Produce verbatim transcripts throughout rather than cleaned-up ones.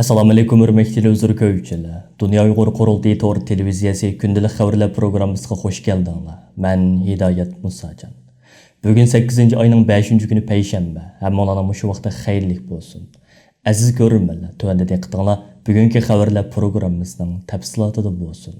ئەسسالامۇئەلەيكۇم، ھۆرمەتلىك تېلېۋىزور كۆرگۈچىلەر. دۇنيا ئۇيغۇر قۇرۇلتىيى تور تېلېۋىزىيەسى كۈندىلىك خەۋەرلەر پروگراممىسىغا خۇش كەلدىڭلار. مەن ھىدايەت مۇساجان. بۈگۈن سەككىزىنچى ئاينىڭ بەشىنچى كۈنى پەيشەنبە. ھەممىڭلارنىڭ مۇشۇ ۋاقتى خەيرلىك بولسۇن. ئەزىز كۆرۈرمەنلەر، تۆۋەندە دىققىتىڭلار بۈگۈنكى خەۋەرلەر پروگراممىسىنىڭ تەپسىلاتىدا بولسۇن.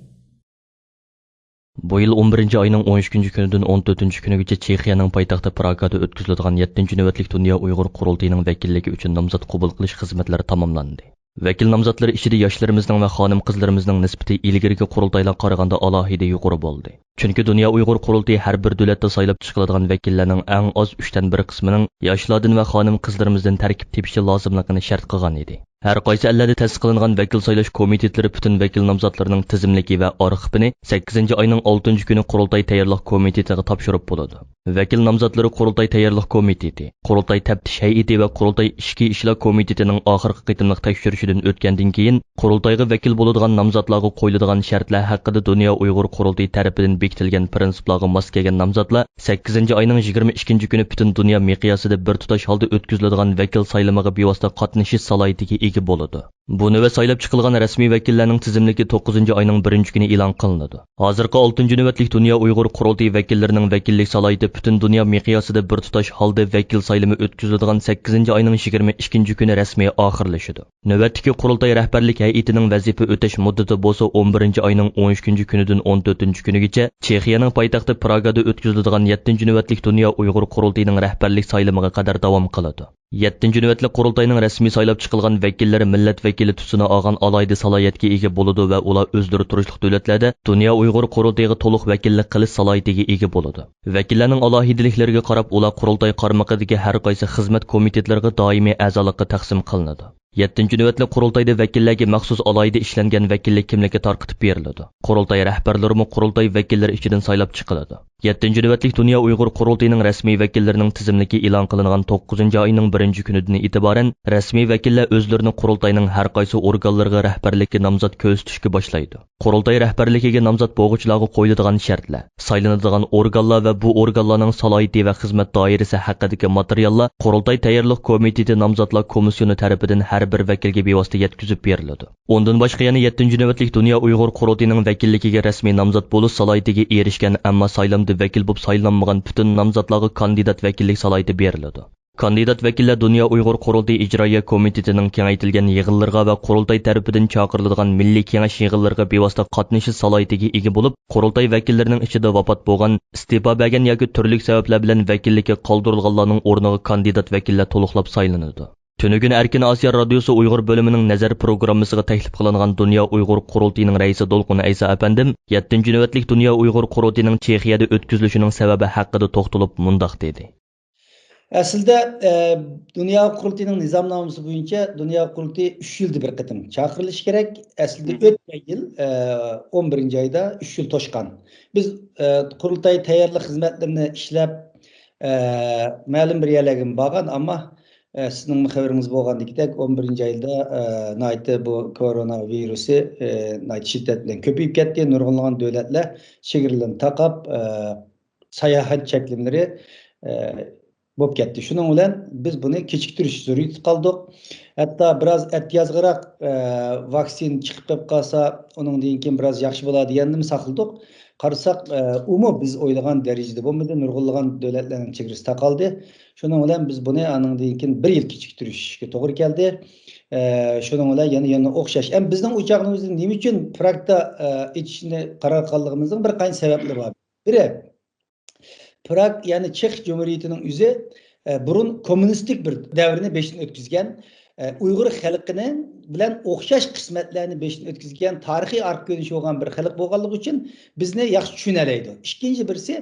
بۇ يىل ئون بىرىنچى ئاينىڭ ئون ئۈچىنچى كۈنىدىن ئون تۆتىنچى كۈنىگىچە چېخىيەنىڭ پايتەختى پراگادا ئۆتكۈزۈلىدىغان يەتتىنچى نۆۋەتلىك دۇنيا ئۇيغۇر قۇرۇلتىيىنىڭ ۋەكىللىكى ئۈچۈن نامزات قوبۇل قىلىش خىزمەتلىرى تاماملاندى. ۋەكىل نامزاتلىرى ئىچىدە ياشلىرىمىزنىڭ ۋە خانىم-قىزلىرىمىزنىڭ نىسبىتى ئىلگىرىكى قۇرۇلتايلارغا قارىغاندا ئالاھىدە يۇقىرى بولدى. چۈنكى دۇنيا ئۇيغۇر قۇرۇلتىيى ھەر بىر دۆلەتتە سايلاپ چىقىلىدىغان ۋەكىللەرنىڭ ئەڭ ئاز ئۈچتىن بىر قىسمىنىڭ ياشلاردىن ۋە خانىم-قىزلىرىمىزدىن تەركىب تېپىشى لازىملىقىنى شەرت قىلغان ئىدى. ھەر قايسى ئەللەردە تەسىس قىلىنغان ۋەكىل سايلاش كومىتېتلىرى پۈتۈن ۋەكىل نامزاتلىرىنىڭ تىزىملىكى ۋە ئارخىپىنى سەككىزىنچى ئاينىڭ ئالتىنچى كۈنى قۇرۇلتاي تەييارلىق كومىتېتىغا تاپشۇرۇپ بولىدۇ. ۋەكىل نامزاتلىرى قۇرۇلتاي تەييارلىق كومىتېتى، قۇرۇلتاي تەپتىش ھەيئىتى ۋە قۇرۇلتاي ئىچكى ئىشلار كومىتېتىنىڭ ئاخىرقى قېتىملىق تەكشۈرۈشىدىن ئۆتكەندىن كېيىن، قۇرۇلتايغا ۋەكىل بولىدىغان نامزاتلارغا قويۇلىدىغان شەرتلەر ھەققىدە دۇنيا ئۇيغۇر قۇرۇلتىيى تەرىپىدىن بېكىتىلگەن پىرىنسىپلارغا ماس كەلگەن نامزاتلار سەككىزىنچى ئاينىڭ يىگىرمە ئىككىنچى كۈنى پۈتۈن دۇنيا مىقياسىدا بىر تۇتاش ھالدا ئۆتكۈزۈلىدىغان ۋەكىل سايلىمىغا بىۋاسىتە قاتنىشىش سالاھىيىتىگە ئىگە بولىدۇ. بۇ نۆۋەت سايلاپ چىقىلغان رەسمىي ۋەكىللەرنىڭ تىزىملىكى توققۇزىنچى ئاينىڭ بىرىنچى كۈنى ئېلان قىلىنىدۇ. ھازىرقى ئالتىنچى نۆۋەتلىك دۇنيا ئۇيغۇر قۇرۇلتىيى ۋەكىللىرىنىڭ ۋەكىللىك سالاھىيىتى پۈتۈن دۇنيا مىقياسىدا بىر تۇتاش ھالدا ۋەكىل سايلىمى ئۆتكۈزۈلىدىغان سەككىزىنچى ئاينىڭ يىگىرمە ئىككىنچى كۈنى رەسمىي ئاخىرلىشىدۇ. نۆۋەتتىكى قۇرۇلتاي رەھبەرلىك ھەيئىتىنىڭ ۋەزىپە ئۆتەش مۇددىتى بولسا ئون بىرىنچى ئاينىڭ ئون ئۈچىنچى كۈنىدىن ئون تۆتىنچى كۈنىگىچە چېخىيەنىڭ پايتەختى پراگادا ئۆتكۈزۈلىدىغان يەتتىنچى نۆۋەتلىك دۇنيا ئۇيغۇر قۇرۇلتىيىنىڭ رەھبەرلىك سايلىمىغا قەدەر داۋام قىلىدۇ. يەتتىنچى نۆۋەتلىك قۇرۇلتاينىڭ رەسمىي سايلاپ چىقىلغان ۋەكىللىرى مىللەت ۋەكىلى تۈسىنى ئالغان ئالاھىدە سالاھىيەتكە ئىگە بولىدۇ ۋە ئۇلار ئۆزلىرى تۇرۇشلۇق دۆلەتلەردە دۇنيا ئۇيغۇر قۇرۇلتىيىغا تولۇق ۋەكىللىك قىلىش سالاھىيىتىگە ئىگە بولىدۇ. ۋەكىللەرنىڭ ئالاھىدىلىكلىرىگە قاراپ، ئۇلار قۇرۇلتاي قارمىقىدىكى ھەر قايسى خىزمەت كومىتېتلىرىغا دائىمىي ئەزالىققا تەقسىم قىلىنىدۇ. يەتتىنچى نۆۋەتلىك قۇرۇلتايدا ۋەكىللەرگە مەخسۇس ئالاھىدە ئىشلەنگەن ۋەكىللىك كىملىكى تارقىتىپ بېرىلىدۇ. قۇرۇلتاي رەھبەرلىرىمۇ قۇرۇلتاي ۋەكىللىرى ئىچىدىن سايلاپ چىقىلىدۇ. يەتتىنچى نۆۋەتلىك دۇنيا ئۇيغۇر قۇرۇلتىيىنىڭ رەسمىي ۋەكىللىرىنىڭ تىزىملىكى ئېلان قىلىنغان توققۇزىنچى ئاينىڭ بىرىنچى كۈنىدىن ئېتىبارەن رەسمىي ۋەكىللەر ئۆزلىرىنى قۇرۇلتاينىڭ ھەر قايسى ئورگانلىرىغا رەھبەرلىككە نامزات كۆرسىتىشكە باشلايدۇ. قۇرۇلتاي رەھبەرلىكىگە نامزات بولغۇچىلارغا قويۇلىدىغان شەرتلەر، سايلىنىدىغان ئورگانلار ۋە بۇ ئورگانلارنىڭ سالاھىيىتى ۋە خىزمەت دائىرىسى ھەققىدىكى ماتېرىياللار قۇرۇلتاي تەييارلىق كومىتېتى نامزاتلار كومىسسىيونى تەرىپىدىن ھەر بىر ۋەكىلگە بىۋاسىتە يەتكۈزۈپ بېرىلىدۇ. ئۇندىن باشقا يەنە يەتتىنچى نۆۋەتلىك دۇنيا ئۇيغۇر قۇرۇلتىيىنىڭ ۋەكىللىكىگە رەسمىي نامزات بولۇش سالاھىيىتىگە ئېرىشكەن، ئەمما سايلامدا ۋەكىل بولۇپ سايلانمىغان پۈتۈن نامزاتلارغا كاندىدات ۋەكىللىك سالاھىيىتى بېرىلىدۇ. كاندىدات ۋەكىللەر دۇنيا ئۇيغۇر قۇرۇلتىيى ئىجرائىيە كومىتېتىنىڭ كېڭەيتىلگەن يىغىنلىرىغا ۋە قۇرۇلتاي تەرىپىدىن چاقىرىلىدىغان مىللىي كېڭەش يىغىنلىرىغا بىۋاسىتە قاتنىشىش سالاھىيىتىگە ئىگە بولۇپ، قۇرۇلتاي ۋەكىللىرىنىڭ ئىچىدە ۋاپات بولغان، ئىستېپا بەرگەن ياكى تۈرلۈك سەۋەبلەر بىلەن ۋەكىللىككە قالدۇرۇلغانلارنىڭ ئورنىغا كاندىدات ۋەكىللەر تولۇقلاپ سايلىنىدۇ. تۈنۈگۈن ئەركىن ئاسىيا رادىيوسى ئۇيغۇر بۆلۈمىنىڭ نەزەر پروگراممىسىغا تەكلىپ قىلىنغان دۇنيا ئۇيغۇر قۇرۇلتىيىنىڭ رەئىسى دولقۇن ئەيسا ئەپەندىم يەتتىنچى نۆۋەتلىك دۇنيا ئۇيغۇر قۇرۇلتىيىنىڭ چېخىيەدە ئۆتكۈزۈلۈشىنىڭ سەۋەبى ھەققىدە توختىلىپ مۇنداق دېدى. ئەسلىدە، ئە، دۇنيا قۇرۇلتىيىنىڭ نىزامنامىسى بويىچە دۇنيا قۇرۇلتىيى ئۈچ يىلدا بىر قېتىم چاقىرىلىشى كېرەك. ئەسلىدە مم. ئۆتكەن يىل، ئە، ئون بىرىنچى ئايدا ئۈچ يىل توشقان. بىز، ئە، قۇرۇلتاي تەييارلىق خىزمەتلىرىنى ئىشلەپ، ئە، مەلۇم بىر يەرلەرگە بارغان، ئەمما، ئە، سىزنىڭمۇ خەۋىرىڭىز بولغاندىكىدەك، ئون بىرىنچى ئايدا، ئە، ناھايىتى بۇ كورونا ۋىرۇسى، ئە، ناھايىتى شىددەت بىلەن كۆپىيىپ كەتتى. نۇرغۇنلىغان دۆلەتلەر چېگرىلىرىنى تاقاپ، ئە، ساياھەت چەكلىمىلىرى، ئە، بولۇپ كەتتى. شۇنىڭ بىلەن بىز بۇنى كېچىكتۈرۈش زۆرۈرىيىتىدە قالدۇق. ھەتتا بىراز ئەتىيازغىراق، ئە، ۋاكسىنا چىقىپ قېلىپ قالسا، ئۇنىڭدىن كېيىن بىراز ياخشى بولار دېگەندىمۇ ساقلىدۇق. قارىساق، ئە، ئۇمۇ بىز ئويلىغان دەرىجىدە بولمىدى. نۇرغۇنلىغان دۆلەتلەرنىڭ چېگرىسى تاقالدى. شۇنىڭ بىلەن بىز بۇنى ئانىڭدىن كېيىن بىر يىل كېچىكتۈرۈشكە توغرا كەلدى. ئە، شۇنىڭ بىلەن يەنە، يەنە ئوخشاش. ئەمما بىزنىڭ ئۇ چاغنىڭ ئۆزىدە نېمە ئۈچۈن پراگتا، ئە، ئېچىشنى قارار قىلغانلىقىمىزنىڭ بىر قانچە سەۋەبلىرى بار. بىرى، پراگ، يەنى چېخ جۇمھۇرىيىتىنىڭ ئۆزى، ئە، بۇرۇن كوممۇنىستىك بىر دەۋرنى بېشىدىن ئۆتكۈزگەن، ئە، ئۇيغۇر خەلقىنىڭ بىلەن ئوخشاش قىسمەتلەرنى بېشىدىن ئۆتكۈزگەن تارىخىي ئارقا كۆرۈنۈشى بولغان بىر خەلق بولغانلىقى ئۈچۈن بىزنى ياخشى چۈشىنەلەيدۇ. ئىككىنچى بىرسى،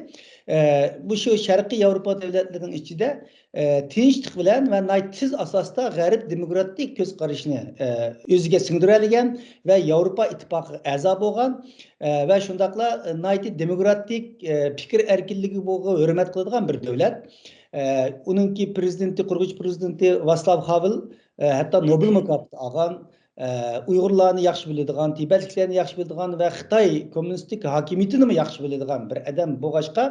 ئە، بۇ شۇ شەرقىي ياۋروپا دۆلەتلىرىنىڭ ئىچىدە، ئە، تىنچلىق بىلەن ۋە ناھايىتى تېز ئاساستا غەرب دېموكراتىك كۆز قارىشىنى، ئە، ئۆزىگە سىڭدۈرەلىگەن ۋە ياۋروپا ئىتتىپاقىغا ئەزا بولغان، ئە، ۋە شۇنداقلا، ئە، ناھايىتى دېموكراتىك، ئە، پىكىر ئەركىنلىكىگە ھۆرمەت قىلىدىغان بىر دۆلەت. ئە، ئۇنىڭكى پىرېزىدېنتى، قۇرغۇچى پىرېزىدېنتى ۋاسلاۋ ھاۋېل، ئە، ھەتتا نوبېل مۇكاپاتى ئالغان، ئە، ئۇيغۇرلارنى ياخشى بىلىدىغان، تىبەتلىكلەرنى ياخشى بىلىدىغان ۋە خىتاي كوممۇنىستىك ھاكىمىيىتىنىمۇ ياخشى بىلىدىغان بىر ئادەم بولغاچقا،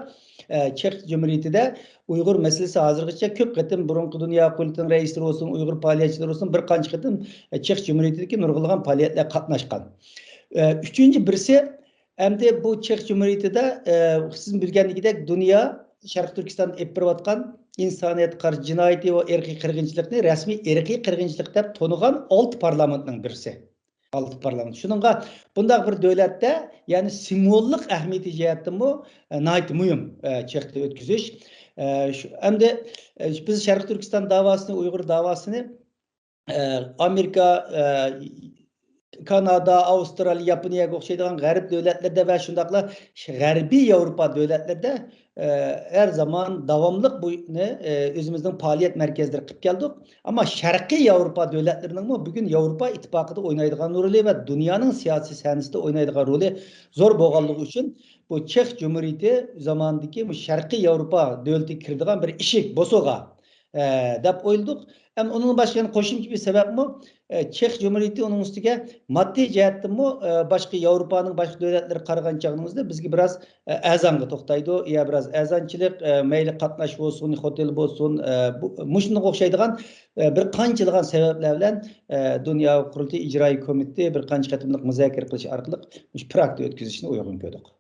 ئە، چېخ جۇمھۇرىيىتىدە ئۇيغۇر مەسىلىسى ھازىرغىچە كۆپ قېتىم بۇرۇنقى دۇنيا قۇرۇلتىيىنىڭ رەئىسلىرى بولسۇن، ئۇيغۇر پائالىيەتچىلىرى بولسۇن، بىر قانچە قېتىم، ئە، چېخ جۇمھۇرىيىتىدىكى نۇرغۇنلىغان پائالىيەتلەرگە قاتناشقان. ئە، ئۈچىنچى بىرسى، ئەمدى بۇ چېخ جۇمھۇرىيىتىدە، ئە، سىز بىلگەندىكىدەك، دۇنيا شەرقىي تۈركىستاندا ئېلىپ بېرىۋاتقان ئىنسانىيەتكە قارشى جىنايىتى ۋە ئىرقىي قىرغىنچىلىقنى رەسمىي ئىرقىي قىرغىنچىلىق دەپ تونۇغان ئالتە پارلامېنتنىڭ بىرسى. ئالتە پارلامېنت. شۇنىڭغا بۇنداق بىر دۆلەتتە، يەنى سىمۋوللۇق ئەھمىيىتى جەھەتتىنمۇ، ئە، ناھايىتى مۇھىم، ئە، چېخنى ئۆتكۈزۈش. ئە، شۇ، ئەمدى، ئە، بىز شەرقىي تۈركىستان داۋاسىنى، ئۇيغۇر داۋاسىنى ئە، ئامېرىكا، ئە، كانادا، ئاۋسترالىيە، ياپونىيەگە ئوخشايدىغان غەرب دۆلەتلىرىدە ۋە شۇنداقلا غەربىي ياۋروپا دۆلەتلىرىدە، ئە، ھەر زامان داۋاملىق بۇنى، ئە، ئۆزىمىزنىڭ پائالىيەت مەركەزلىرى قىلىپ كەلدۇق. ئەمما شەرقىي ياۋروپا دۆلەتلىرىنىڭمۇ بۈگۈن ياۋروپا ئىتتىپاقىدا ئوينايدىغان رولى ۋە دۇنيانىڭ سىياسىي سەھنىسىدە ئوينايدىغان رولى زور بولغانلىقى ئۈچۈن، بۇ چېخ جۇمھۇرىيىتى زامانىدىكى بۇ شەرقىي ياۋروپا دۆلىتىگە كىرىدىغان بىر ئىشىك، بوسۇغا، ئە، دەپ ئويلىدۇق. ھەم ئۇنىڭدىن باشقا يەنە قوشۇمچە بىر سەۋەبمۇ، ئە، چېخ جۇمھۇرىيىتى ئۇنىڭ ئۈستىگە ماددىي جەھەتتىنمۇ، ئە، باشقا ياۋروپانىڭ باشقا دۆلەتلىرىگە قارىغان چاغىڭىزدا بىزگە بىراز، ئە، ئەرزانغا توختايدۇ. يا بىراز ئەرزانچىلىق، ئە، مەيلى قاتناش بولسۇن، خوتېل بولسۇن، ئە، بۇ، مۇشۇنىڭغا ئوخشايدىغان، ئە، بىر قانچىلىغان سەۋەبلەر بىلەن، ئە، دۇنيا قۇرۇلتىيى ئىجرائىي كومىتېتى بىر قانچە قېتىملىق مۇزاكىرە قىلىش ئارقىلىق مۇشۇ پراگتا ئۆتكۈزۈشنى ئويغۇن كۆردۇق.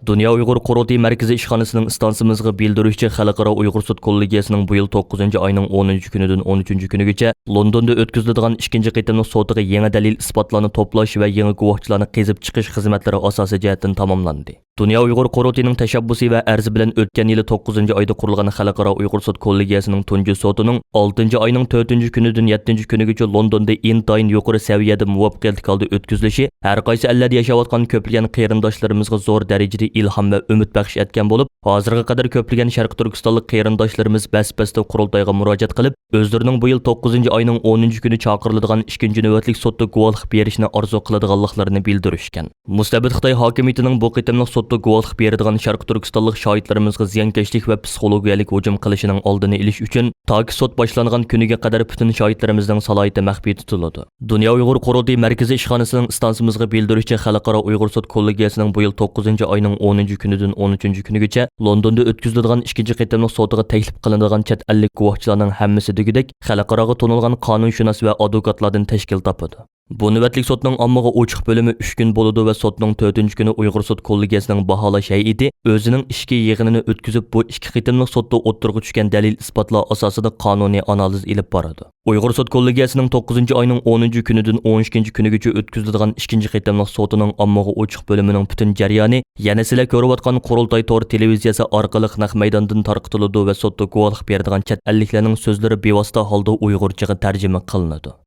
دۇنيا ئۇيغۇر قۇرۇلتىيى مەركىزىي ئىشخانىسىنىڭ ئىستانسىمىزغا بىلدۈرۈشىچە، خەلقئارا ئۇيغۇر سوت كوللېگىيەسىنىڭ بۇ يىل توققۇزىنچى ئاينىڭ ئونىنچى كۈنىدىن ئون ئۈچىنچى كۈنىگىچە لوندوندا ئۆتكۈزۈلىدىغان ئىككىنچى قېتىملىق سوتىغا يېڭى دەلىل ئىسپاتلارنى توپلاش ۋە يېڭى گۇۋاھچىلارنى قېزىپ چىقىش خىزمەتلىرى ئاساسىي جەھەتتىن تاماملاندى. دۇنيا ئۇيغۇر قۇرۇلتىيىنىڭ تەشەببۇسى ۋە ئەرزى بىلەن ئۆتكەن يىلى توققۇزىنچى ئايدا قۇرۇلغان خەلقئارا ئۇيغۇر سوت كوللېگىيەسىنىڭ تۇنجى سوتىنىڭ ئالتىنچى ئاينىڭ تۆتىنچى كۈنىدىن يەتتىنچى كۈنىگىچە لوندوندا ئىنتايىن يۇقىرى سەۋىيەدە مۇۋەپپەقىيەتلىك ھالدا ئۆتكۈزۈلۈشى ھەر قايسى ئەللەردە ياشاۋاتقان كۆپلىگەن قېرىنداشلىرىمىزغا زور دەرىجىدە ئىلھام ۋە ئۈمىد بەخش ئەتكەن بولۇپ، ھازىرغا قەدەر كۆپلىگەن شەرقىي تۈركىستانلىق قېرىنداشلىرىمىز بەس-بەستە قۇرۇلتايغا مۇراجىئەت قىلىپ، ئۆزلىرىنىڭ بۇ يىل توققۇزىنچى ئاينىڭ ئونىنچى كۈنى چاقىرىلىدىغان ئىككىنچى نۆۋەتلىك سوتتا گۇۋاھلىق بېرىشنى ئارزۇ قىلىدىغانلىقلىرىنى بىلدۈرۈشكەن. مۇستەبىت خىتاي ھاكىمىيىتىنىڭ بۇ قېتىملىق سوتتا گۇۋاھلىق بېرىدىغان شەرقىي تۈركىستانلىق شاھىتلىرىمىزغا زىيانكەشلىك ۋە پسىخولوگىيەلىك ھۇجۇم قىلىشىنىڭ ئالدىنى ئېلىش ئۈچۈن، تاكى سوت باشلانغان كۈنىگە قەدەر پۈتۈن شاھىتلىرىمىزنىڭ سالاھىيىتى مەخپىي تۇتۇلىدۇ. دۇنيا ئۇيغۇر قۇرۇلتىيى مەركىزىي ئىشخانىسىنىڭ ئىستانسىمىزغا بىلدۈرۈشىچە، خەلقئارا ئۇيغۇر سوت كوللېگىيەسىنىڭ بۇ يىل توققۇزىنچى ئاينىڭ ئونىنچى كۈنىدىن ئون ئۈچىنچى كۈنىگىچە لوندوندا ئۆتكۈزۈلىدىغان ئىككىنچى قېتىملىق سوتىغا تەكلىپ قىلىنىدىغان چەت ئەللىك گۇۋاھچىلارنىڭ ھەممىسى دېگۈدەك خەلقئاراغا تونۇلغان قانۇنشۇناس ۋە ئادۋوكاتلاردىن تەشكىل تاپىدۇ. بۇ نۆۋەتلىك سوتنىڭ ئاممىغا ئوچۇق بۆلۈمى ئۈچ كۈن بولىدۇ ۋە سوتنىڭ تۆتىنچى كۈنى ئۇيغۇر سوت كوللېگىيەسىنىڭ باھالاش ھەيئىتى ئۆزىنىڭ ئىچكى يىغىنىنى ئۆتكۈزۈپ، بۇ ئىككى قېتىملىق سوتتا ئوتتۇرىغا چۈشكەن دەلىل-ئىسپاتلار ئاساسىدا قانۇنىي ئانالىز ئېلىپ بارىدۇ. ئۇيغۇر سوت كوللېگىيەسىنىڭ توققۇزىنچى ئاينىڭ ئونىنچى كۈنىدىن ئون ئىككىنچى كۈنىگىچە ئۆتكۈزۈلىدىغان ئىككىنچى قېتىملىق سوتىنىڭ ئاممىغا ئوچۇق بۆلۈمىنىڭ پۈتۈن جەريانى يەنە سىلەر كۆرۈۋاتقان قۇرۇلتاي تور تېلېۋىزىيەسى ئارقىلىق نەق مەيداندىن تارقىتىلىدۇ ۋە سوتتا گۇۋاھلىق بېرىدىغان چەت ئەللىكلەرنىڭ سۆزلىرى بىۋاسىتە ھالدا ئۇيغۇرچىغا تەرجىمە قىلىنىدۇ.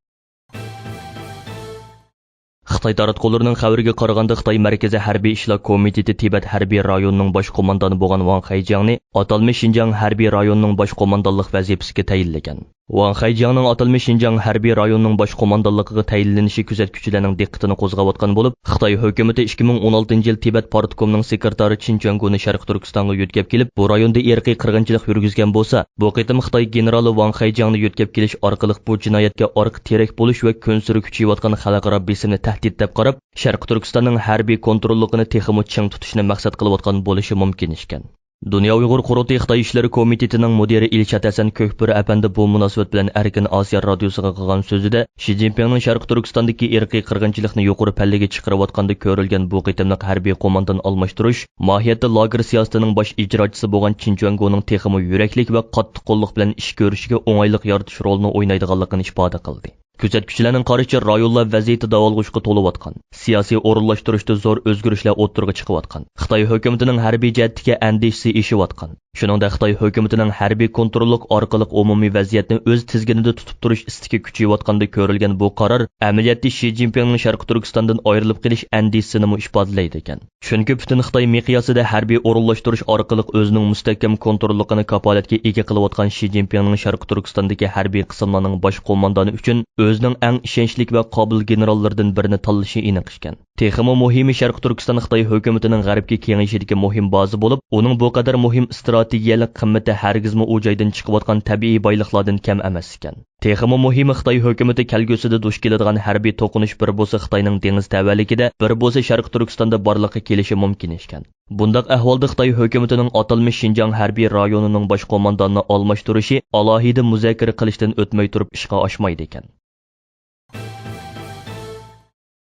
خىتاي تاراتقۇلىرىنىڭ خەۋىرىگە قارىغاندا، خىتاي مەركىزىي ھەربىي ئىشلار كومىتېتى تىبەت ھەربىي رايونىنىڭ باش قوماندانى بولغان ۋاڭ خەيجياڭنى ئاتالمىش شىنجاڭ ھەربىي رايونىنىڭ باش قوماندانلىق ۋەزىپىسىگە تەيىنلىگەن. ۋاڭ خەيجياڭنىڭ ئاتالمىش شىنجاڭ ھەربىي رايونىنىڭ باش قوماندانلىقىغا تەيىنلىنىشى كۆزەتكۈچىلەرنىڭ دىققىتىنى قوزغاۋاتقان بولۇپ، خىتاي ھۆكۈمىتى ئىككى مىڭ ئون ئالتىنچى يىل تىبەت پارتكومنىڭ سېكرېتارى چىن چۈەنگونى شەرقىي تۈركىستانغا يۆتكەپ كېلىپ، بۇ رايوندا ئىرقىي قىرغىنچىلىق يۈرگۈزگەن بولسا، بۇ قېتىم خىتاي گېنېرالى ۋاڭ خەيجياڭنى يۆتكەپ كېلىش ئارقىلىق بۇ جىنايەتكە ئارقا تىرەك بولۇش ۋە كۈنسېرى كۈچىيىۋاتقان خەلقئارا بېسىمنى تەھدىت دەپ قاراپ، شەرقىي تۈركىستاننىڭ ھەربىي كونتروللۇقىنى تېخىمۇ چىڭ تۇتۇشنى مەقسەت قىلىۋاتقان بولۇشى مۇمكىن ئىكەن. دۇنيا ئۇيغۇر قۇرۇلتىيى خىتاي ئىشلىرى كومىتېتىنىڭ مۇدىرى ئىلشات ھەسەن كۆكبۈرە ئەپەندى بۇ مۇناسىۋەت بىلەن ئەركىن ئاسىيا رادىيوسىغا قىلغان سۆزىدە، شى جىنپىڭنىڭ شەرقىي تۈركىستاندىكى ئىرقىي قىرغىنچىلىقنى يۇقىرى پەللىگە چىقىرىۋاتقاندا كۆرۈلگەن بۇ قېتىملىق ھەربىي قوماندان ئالماشتۇرۇش ماھىيەتتە لاگېر سىياسىتىنىڭ باش ئىجراچىسى بولغان چىن چۈەنگونىڭ تېخىمۇ يۈرەكلىك ۋە قاتتىق قوللۇق بىلەن ئىش كۆرۈشىگە ئوڭايلىق يارىتىش رولىنى ئوينايدىغانلىقىنى ئىپادە قىلدى. كۆزەتكۈچىلەرنىڭ قارىشىچە، رايونلار ۋەزىيىتى داۋالغۇشقا تولۇۋاتقان، سىياسىي ئورۇنلاشتۇرۇشتا زور ئۆزگىرىشلەر ئوتتۇرىغا چىقىۋاتقان، خىتاي ھۆكۈمىتىنىڭ ھەربىي جەھەتتىكى ئەندىشىسى ئېشىۋاتقان، شۇنىڭدەك خىتاي ھۆكۈمىتىنىڭ ھەربىي كونتروللۇق ئارقىلىق ئومۇمىي ۋەزىيەتنى ئۆز تىزگىنىدە تۇتۇپ تۇرۇش ئىستىكى كۈچىيىۋاتقاندا كۆرۈلگەن بۇ قارار ئەمەلىيەتتە شى جىنپىڭنىڭ شەرقىي تۈركىستاندىن ئايرىلىپ قېلىش ئەندىشىسىنىمۇ ئىپادىلەيدىكەن. چۈنكى پۈتۈن خىتاي مىقياسىدا ھەربىي ئورۇنلاشتۇرۇش ئارقىلىق ئۆزىنىڭ مۇستەھكەم كونتروللۇقىنى كاپالەتكە ئىگە قىلىۋاتقان شى جىنپىڭنىڭ شەرقىي تۈركىستاندىكى ھەربىي قىسىملارنىڭ باش قوماندانى ئۈچۈن ئۆزىنىڭ ئەڭ ئىشەنچلىك ۋە قابىل گېنېراللىرىدىن بىرىنى تاللىشى ئېنىق ئىكەن. تېخىمۇ مۇھىمى، شەرقىي تۈركىستان خىتاي ھۆكۈمىتىنىڭ غەربكە كېڭىيىشىدىكى مۇھىم بازا بولۇپ، ئۇنىڭ بۇ قەدەر مۇھىم ئىستراتېگىيە ئىستراتېگىيەلىك قىممىتى ھەرگىزمۇ ئۇ جايدىن چىقىۋاتقان تەبىئىي بايلىقلاردىن كەم ئەمەس ئىكەن. تېخىمۇ مۇھىمى، خىتاي ھۆكۈمىتى كەلگۈسىدە دۇچ كېلىدىغان ھەربىي توقۇنۇش بىر بولسا خىتاينىڭ دېڭىز تەۋەلىكىدە، بىر بولسا شەرقىي تۈركىستاندا بارلىققا كېلىشى مۇمكىن ئىكەن. بۇنداق ئەھۋالدا خىتاي ھۆكۈمىتىنىڭ ئاتالمىش شىنجاڭ ھەربىي رايونىنىڭ باش قوماندانىنى ئالماشتۇرۇشى ئالاھىدە مۇزاكىرە قىلىشتىن ئۆتمەي تۇرۇپ ئىشقا ئاشمايدىكەن.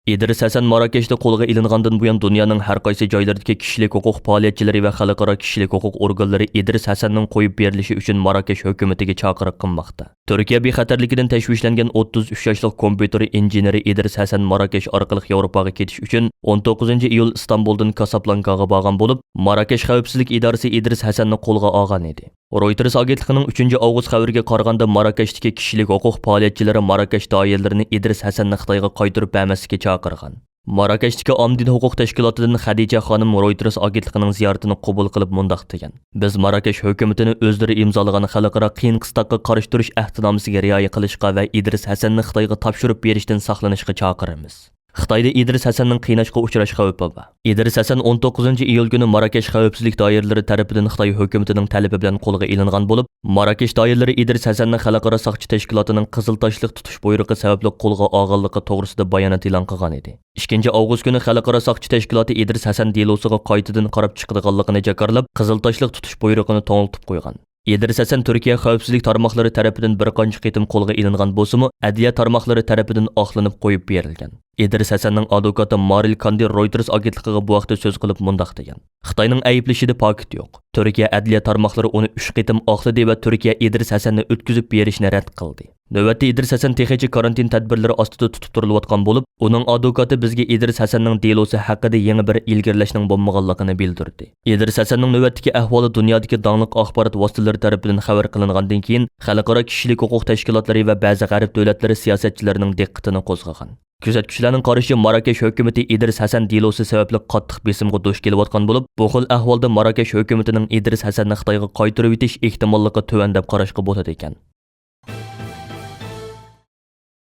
ئىدرىس ھەسەن ماراكەشتە قولغا ئېلىنغاندىن بۇيان، دۇنيانىڭ ھەر قايسى جايلىرىدىكى كىشىلىك ھوقۇق پائالىيەتچىلىرى ۋە خەلقئارا كىشىلىك ھوقۇق ئورگانلىرى ئىدرىس ھەسەننىڭ قويۇپ بېرىلىشى ئۈچۈن ماراكەش ھۆكۈمىتىگە چاقىرىق قىلماقتا. تۈركىيە بىخەتەرلىكىدىن تەشۋىشلەنگەن ئوتتۇز ئۈچ ياشلىق كومپيۇتېر ئىنژېنېرى ئىدرىس ھەسەن ماراكەش ئارقىلىق ياۋروپاغا كېتىش ئۈچۈن ئون توققۇزىنچى ئىيۇل ئىستانبۇلدىن كاسابلانكاغا بارغان بولۇپ، ماراكەش خەۋپسىزلىك ئىدارىسى ئىدرىس ھەسەننى قولغا ئالغان ئىدى. رويتېرس ئاگېنتلىقىنىڭ ئۈچىنچى ئاۋغۇست خەۋىرىگە قارىغاندا، ماراكەشتىكى كىشىلىك ھوقۇق پائالىيەتچىلىرى ماراكەش دائىرىلىرىنى ئىدرىس ھەسەننى خىتايغا قايتۇرۇپ بەرمەسلىككە چاقىرغان. ماراكەشتىكى ئامىدىن ھوقۇق تەشكىلاتىدىن خەدىچە خانىم رويتېرس ئاگېنتلىقىنىڭ زىيارىتىنى قوبۇل قىلىپ مۇنداق دېگەن: «بىز ماراكەش ھۆكۈمىتىنى ئۆزلىرى ئىمزالىغان خەلقئارا قىيىن قىستاققا قارشى تۇرۇش ئەھدىنامىسىگە رىئايە قىلىشقا ۋە ئىدرىس ھەسەننى خىتايغا تاپشۇرۇپ بېرىشتىن ساقلىنىشقا چاقىرىمىز.» خىتايدا ئىدرىس ھەسەننىڭ قىيناشقا ئۇچراش خەۋپى بار. ئىدرىس ھەسەن ئون توققۇزىنچى ئىيۇل كۈنى ماراكەش خەۋپسىزلىك دائىرىلىرى تەرىپىدىن خىتاي ھۆكۈمىتىنىڭ تەلىپى بىلەن قولغا ئېلىنغان بولۇپ، ماراكەش دائىرىلىرى ئىدرىس ھەسەننى خەلقئارا ساقچى تەشكىلاتىنىڭ قىزىل تاشلىق تۇتۇش بۇيرۇقى سەۋەبلىك قولغا ئالغانلىقى توغرىسىدا بايانات ئېلان قىلغان ئىدى. ئىككىنچى ئاۋغۇست كۈنى خەلقئارا ساقچى تەشكىلاتى ئىدرىس ھەسەن دېلوسىغا قايتىدىن قاراپ چىقىدىغانلىقىنى جاكارلاپ، قىزىل تاشلىق تۇتۇش بۇيرۇقىنى توڭلىتىپ قويغان. ئىدرىس ھەسەن تۈركىيە خەۋپسىزلىك تارماقلىرى تەرىپىدىن بىر قانچە قېتىم قولغا ئېلىنغان بولسىمۇ، ئەدلىيە تارماقلىرى تەرىپىدىن ئاقلىنىپ قويۇپ بېرىلگەن. ئىدرىس ھەسەننىڭ ئادۋوكاتى مارىل كاندى رويتېرس ئاگېنتلىقىغا بۇ ھەقتە سۆز قىلىپ مۇنداق دېگەن: «خىتاينىڭ ئەيىبلىشىدە پاكىت يوق. تۈركىيە ئەدلىيە تارماقلىرى ئۇنى ئۈچ قېتىم ئاقلىدى ۋە تۈركىيە ئىدرىس ھەسەننى ئۆتكۈزۈپ بېرىشنى رەت قىلدى.» نۆۋەتتە ئىدرىس ھەسەن تېخىچە كارانتىن تەدبىرلىرى ئاستىدا تۇتۇپ تۇرۇلۇۋاتقان بولۇپ، ئۇنىڭ ئادۋوكاتى بىزگە ئىدرىس ھەسەننىڭ دېلوسى ھەققىدە يېڭى بىر ئىلگىرىلەشنىڭ بولمىغانلىقىنى بىلدۈردى. ئىدرىس ھەسەننىڭ نۆۋەتتىكى ئەھۋالى دۇنيادىكى داڭلىق ئاخبارات ۋاسىتىلىرى تەرىپىدىن خەۋەر قىلىنغاندىن كېيىن، خەلقئارا كىشىلىك ھوقۇق تەشكىلاتلىرى ۋە بەزى غەرب دۆلەتلىرى سىياسەتچىلىرىنىڭ دىققىتىنى قوزغىغان. كۆزەتكۈچىلەرنىڭ قارىشىچە، ماراكەش ھۆكۈمىتى ئىدرىس ھەسەن دېلوسى سەۋەبلىك قاتتىق بېسىمغا دۇچ كېلىۋاتقان بولۇپ، بۇ خىل ئەھۋالدا ماراكەش ھۆكۈمىتىنىڭ ئىدرىس ھەسەننى خىتايغا قايتۇرۇۋېتىش ئېھتىماللىقى تۆۋەن دەپ قاراشقا بولىدىكەن.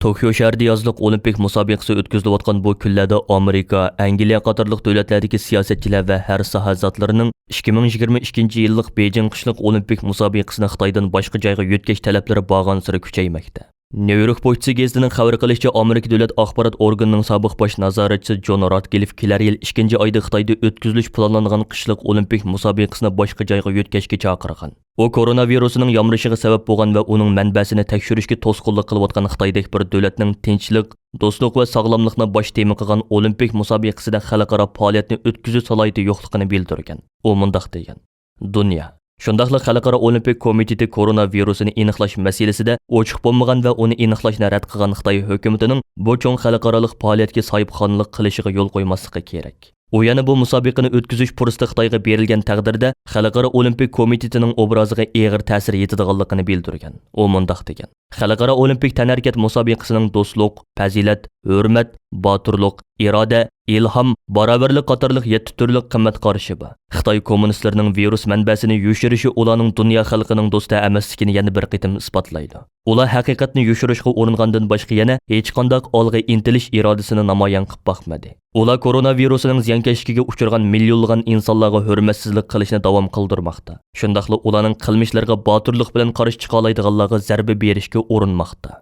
توكيو شەھىرىدە يازلىق ئولىمپىك مۇسابىقىسى ئۆتكۈزۈلۈۋاتقان بۇ كۈنلەردە ئامېرىكا، ئەنگلىيە قاتارلىق دۆلەتلەردىكى سىياسەتچىلەر ۋە ھەر ساھە زاتلىرىنىڭ ئىككى مىڭ يىگىرمە ئىككىنچى يىللىق بېيجىڭ قىشلىق ئولىمپىك مۇسابىقىسىنى خىتايدىن باشقا جايغا يۆتكەش تەلەپلىرى بارغانسېرى كۈچەيمەكتە. نيۇ يورك پوچتىسى گېزىتىنىڭ خەۋەر قىلىشىچە، ئامېرىكا دۆلەت ئاخبارات ئورگىنىنىڭ سابىق باش نازارەتچىسى جون راتكلىف كېلەر يىل ئىككىنچى ئايدا خىتايدا ئۆتكۈزۈلۈش پىلانلانغان قىشلىق ئولىمپىك مۇسابىقىسىنى باشقا جايغا يۆتكەشكە چاقىرغان. ئۇ كوروناۋىرۇسنىڭ يامرىشىغا سەۋەب بولغان ۋە ئۇنىڭ مەنبەسىنى تەكشۈرۈشكە توسقۇنلۇق قىلىۋاتقان خىتايدەك بىر دۆلەتنىڭ تىنچلىق، دوستلۇق ۋە ساغلاملىقنى باش تېما قىلغان ئولىمپىك مۇسابىقىسىدە خەلقئارا پائالىيەتنى ئۆتكۈزۈش سالاھىيىتى يوقلۇقىنى بىلدۈرگەن. ئۇ مۇنداق دېگەن: «دۇنيا، شۇنداقلا خەلقئارا ئولىمپىك كومىتېتى كورونا ۋىرۇسىنى ئېنىقلاش مەسىلىسىدە ئوچۇق بولمىغان ۋە ئۇنى ئېنىقلاشنى رەت قىلغان خىتاي ھۆكۈمىتىنىڭ بۇ چوڭ خەلقئارالىق پائالىيەتكە ساھىبخانلىق قىلىشىغا يول قويماسلىقى كېرەك.» ئۇ يەنە بۇ مۇسابىقىنى ئۆتكۈزۈش پۇرسىتى خىتايغا بېرىلگەن تەقدىردە، خەلقئارا ئولىمپىك كومىتېتىنىڭ ئوبرازىغا ئېغىر تەسىر يېتىدىغانلىقىنى بىلدۈرگەن. ئۇ مۇنداق دېگەن: «خەلقئارا ئولىمپىك تەنھەرىكەت مۇسابىقىسىنىڭ دوستلۇق، پەزىلەت، ھۆرمەت، باتۇرلۇق، ئىرادە، ئىلھام، باراۋەرلىك قاتارلىق يەتتە تۈرلۈك قىممەت قارىشى بار. خىتاي كوممۇنىستلىرىنىڭ ۋىرۇس مەنبەسىنى يوشۇرۇشى ئۇلارنىڭ دۇنيا خەلقىنىڭ دوستى ئەمەسلىكىنى يەنە بىر قېتىم ئىسپاتلايدۇ. ئۇلار ھەقىقەتنى يوشۇرۇشقا ئۇرۇنغاندىن باشقا يەنە ھېچقانداق ئالغا ئىنتىلىش ئىرادىسىنى نامايان قىلىپ باقمىدى. ئۇلار كورونا ۋىرۇسىنىڭ زىيانكەشلىكىگە ئۇچرىغان مىليونلىغان ئىنسانلارغا ھۆرمەتسىزلىك قىلىشنى داۋام قىلدۇرماقتا. شۇنداقلا ئۇلارنىڭ قىلمىشلىرىغا باتۇرلۇق بىلەن قارشى چىقالايدىغانلارغا زەربە بېرىشكە ئۇرۇنماقتا.»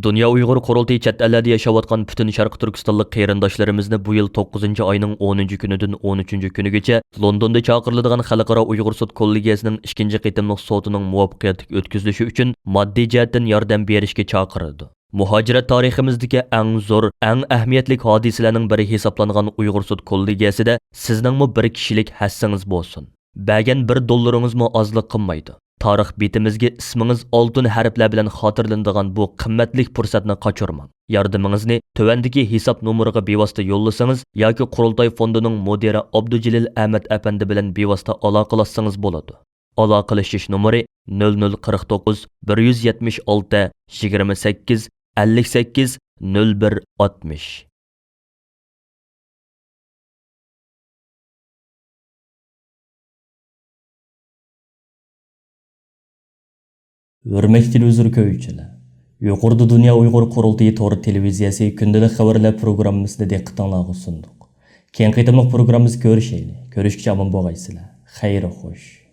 دۇنيا ئۇيغۇر قۇرۇلتىيى چەت ئەللەردە ياشاۋاتقان پۈتۈن شەرقىي تۈركىستانلىق قېرىنداشلىرىمىزنى بۇ يىل توققۇزىنچى ئاينىڭ ئونىنچى كۈنىدىن ئون ئۈچىنچى كۈنىگىچە لوندوندا چاقىرىلىدىغان خەلقئارا ئۇيغۇر سوت كوللېگىيەسىنىڭ ئىككىنچى قېتىملىق سوتىنىڭ مۇۋەپپەقىيەتلىك ئۆتكۈزۈلۈشى ئۈچۈن ماددىي جەھەتتىن ياردەم بېرىشكە چاقىرىدۇ. مۇھاجىرەت تارىخىمىزدىكى ئەڭ زور، ئەڭ ئەھمىيەتلىك ھادىسىلەرنىڭ بىرى ھېسابلانغان ئۇيغۇر سوت كوللېگىيەسىدە سىزنىڭمۇ بىر كىشىلىك ھەسسىڭىز بولسۇن. بەرگەن بىر دوللىرىڭىزمۇ ئازلىق قىلمايدۇ. تارىخ بېتىمىزگە ئىسمىڭىز ئالتۇن ھەرپلەر بىلەن خاتىرىلىنىدىغان بۇ قىممەتلىك پۇرسەتنى قاچۇرماڭ. ياردىمىڭىزنى تۆۋەندىكى ھېساب نومۇرىغا بىۋاسىتە يوللىسىڭىز ياكى قۇرۇلتاي فوندىنىڭ مۇدىرى ئابدۇجېلىل ئەمەت ئەپەندى بىلەن بىۋاسىتە ئالاقىلەشسىڭىز بولىدۇ. ئالاقىلىشىش نومۇرى: نۆل نۆل قىرىق توققۇز، بىر يۈز يەتمىش ئالتە، يىگىرمە سەككىز، ئەللىك سەككىز، نۆل بىر، ئاتمىش. ھۆرمەتلىك تېلېۋىزور كۆرگۈچىلەر! يۇقىرىدا دۇنيا ئۇيغۇر قۇرۇلتىيى تور تېلېۋىزىيەسى كۈندىلىك خەۋەرلەر پروگراممىسىنى دىققىتىڭلارغا سۇندۇق. كېيىنكى قېتىملىق پروگراممىمىزدا كۆرۈشەيلى. كۆرۈشكىچە ئامان بولغايسىلەر. خەير خوش.